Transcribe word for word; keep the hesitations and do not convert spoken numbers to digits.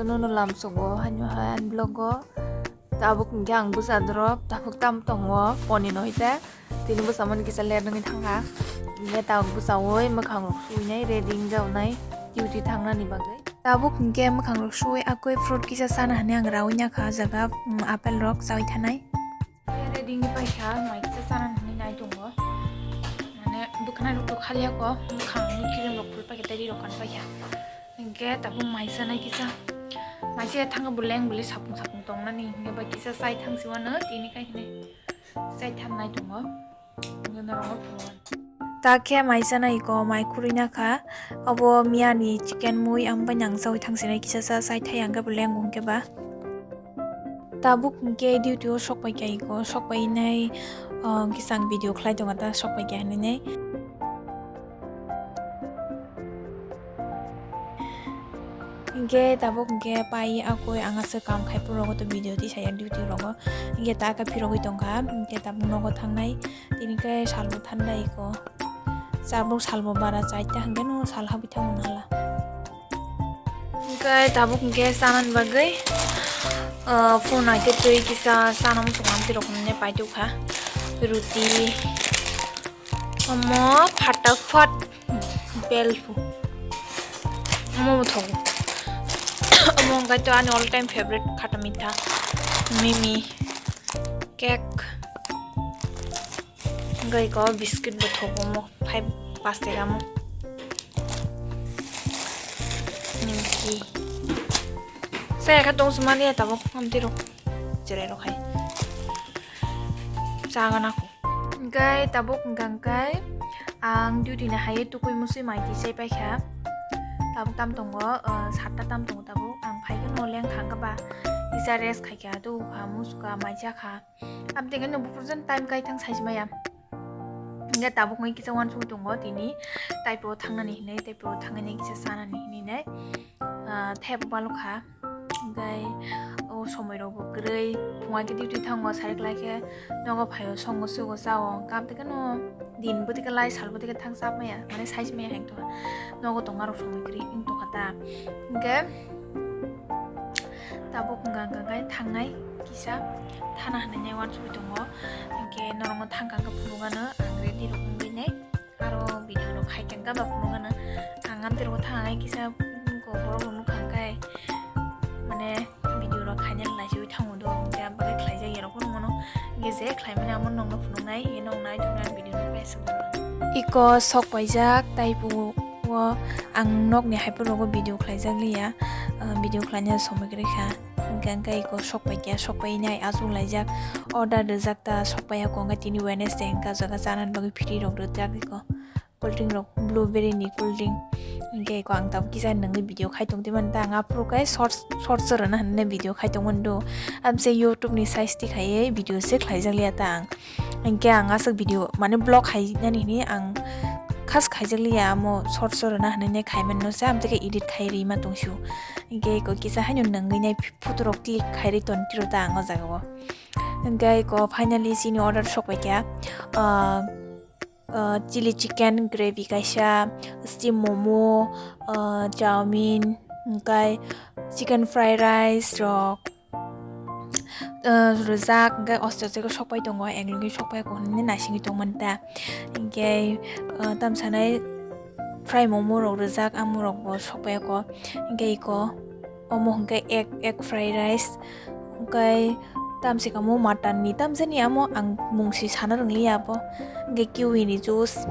Nono lamsogo haino hai ani vlog o. Tabuk hwnkhe ang bwsa drop, tabuk tam tongo poni no hita. Tini bwsa mani kisa ler nangwi thangkha. Hwnkhe tabuk bwsawi mwkhang rok suinai, ready wngjaonai duty thangnani bagwi. Tabuk hwnkhe mwkhang rok suwi akoi fruit kisa chana hwnwi ang rawi nakha, o jaga, mm, apple rok chawi thanai. Ready wngwi paikha, mai kisa chana hwnwi nai tongo. Mane bwkhanai rok to khaliya ko, mwkhang ni cream rok phul paikha, tei ri rok kan paikha. Hwnkhe tabuk mai chanai kisa. Mai se thangkhe bo leng bwlwi sapung sapung tongnani, hwnkhe bai kisa chai thang si uanw tini kai hinwi chai thangnai tongo. Hwnkhe norokno phunuknai. Ta khe mai chanai ko mai khurui nakha. Obo miyani chicken mui, ang bai nang chawi thang sinai kisa cha chai thai ang khe bo leng hwnkhe ba. Tabuk hwnkhe duty o sok paikha iko, sok painai, ah, kisa ang video khlai tongo ta sok paikha hinwi nai. Hwnkhe tabuk hwnkhe pai akoi ang aswk kam khai phuru rogo to video tisaya duty rogo. Hwnkhe ta khe phirogwi tongkha, hwnkhe tabuk nogo thangnai, tini khe salbo thanda iko. Tabuk salbo bara chaita hwnkhe no sal habwi thango nala. Hwnkhe tabuk hwnkhe chanani bagwi, ah, phone hai khe twi kisa chana muchung amtwi rok hwnwi paitokha. Ruti. Omo phataphat belphu. Omo bo thogo. Omo wngkha to ani all time favorite khata mitha. Mimi. Cake. Wngkha iko biscuit bo thogo omo. Five plastic amo. Nimki. Saya kha tong sumani ya tabuk amtwi rok. Cherai rok hai. Chaga nako. Hwnkhe tabuk hwnkha hwnkhe ang duty ni hai tukui musui mai tisai paikha. Tabuk tam tongo, ah, satta tam tongo tabuk. Ang phaikhe no leng kha hwnkhe ba kisa rest khaikha, tubukha, muchukha, mai chakha. Aboni hwnkhe no buphuru jani time kai thang saisi maya. Hwnkhe tabuk wngwi kisa uansugwi tongo tini taipo thangnani hinwi, taipo thangnani kisa chanani hinwi nai, ah, thep balokha. Hwnkhe o somoi rok bo kwrwi, phunga khe duty thango, sari kwlai khe nogo phaio, songo sugo chao, kam tei kheno din bwtwi khe lai sal bwtwi khe thang chap maya, mane sai maya hai wngtongkha, nogo tongma rok somoi kwrwi wngtongkha ta. Hwnkhe tabuk wngkha hwnkha khe thangnai kisa thana hinwi nai uansugwi tongo, hwnkhe norokno thangkha khe phunukgano ang ready rok wngwi nai. Aro video rok khai khe wngkha ba phunukgano ang amtwi rok thang ai kisa, mm, ko borok rok nukha hwnkhe mane video rok khaina lachiwi thango do, hwnkhe ang bagwi khlaijak ya rok phunukmano, hwnkhe je khlaimani amo nokno phunuknai, hwnkhe nok nai thoknai ang video no paisuk. Iko sok paijak taibo o ang nokni hai phuru rogo video khlaijak liya, ah, video khlaina somoi kwrwi kha. Hwnkhe hwnkhe iko sok paikha, sok painai achuk laijak, order rijak ta, sok paiya ko hwnkhe tini Wednesday hwnkhe o jaga chanani bagwi free rok rijak iko. Cold drink rok, blueberry ni cold drink. Hwnkhe iko ang tabuk kisa nungwi video khai tong twi mani ta, ang aphuru khe shorts, shorts rwna hinwi video khai tong mani do. Abse YouTube ni size ti khaiwi video se khlaijak liya ta ang. Hwnkhe ang aswk video mane vlog khainani hinwi ang khas khaijak liya, amo shorts rwna hinwi khai mani no se, amtwi khe edit khai rima tong sio. Hwnkhe iko kisa haino nungwi nai photo rok click khai ri ton tiro ta ang o jaga o. Hwnkhe iko finally chini order sok paikha, ah, ah, chili chicken gravy kaisa, steam momo, ah, chowmin, hwnkhe chicken fried rice rok, ah, rwjak, hwnkhe oste oste khe sok pai tongo, ek logwi sok pai kho hinwi naisingwi tongmani ta. Hwnkhe, ah, tamsanai fry momo rok rwjak, amo rok bo sok pai kho. Hwnkhe iko omo hwnkhe egg, egg fried rice, hwnkhe tamsi kamo mutton ni, tamsani amo ang mungsi sana rwngli abo, hwnkhe kiwi ni juice,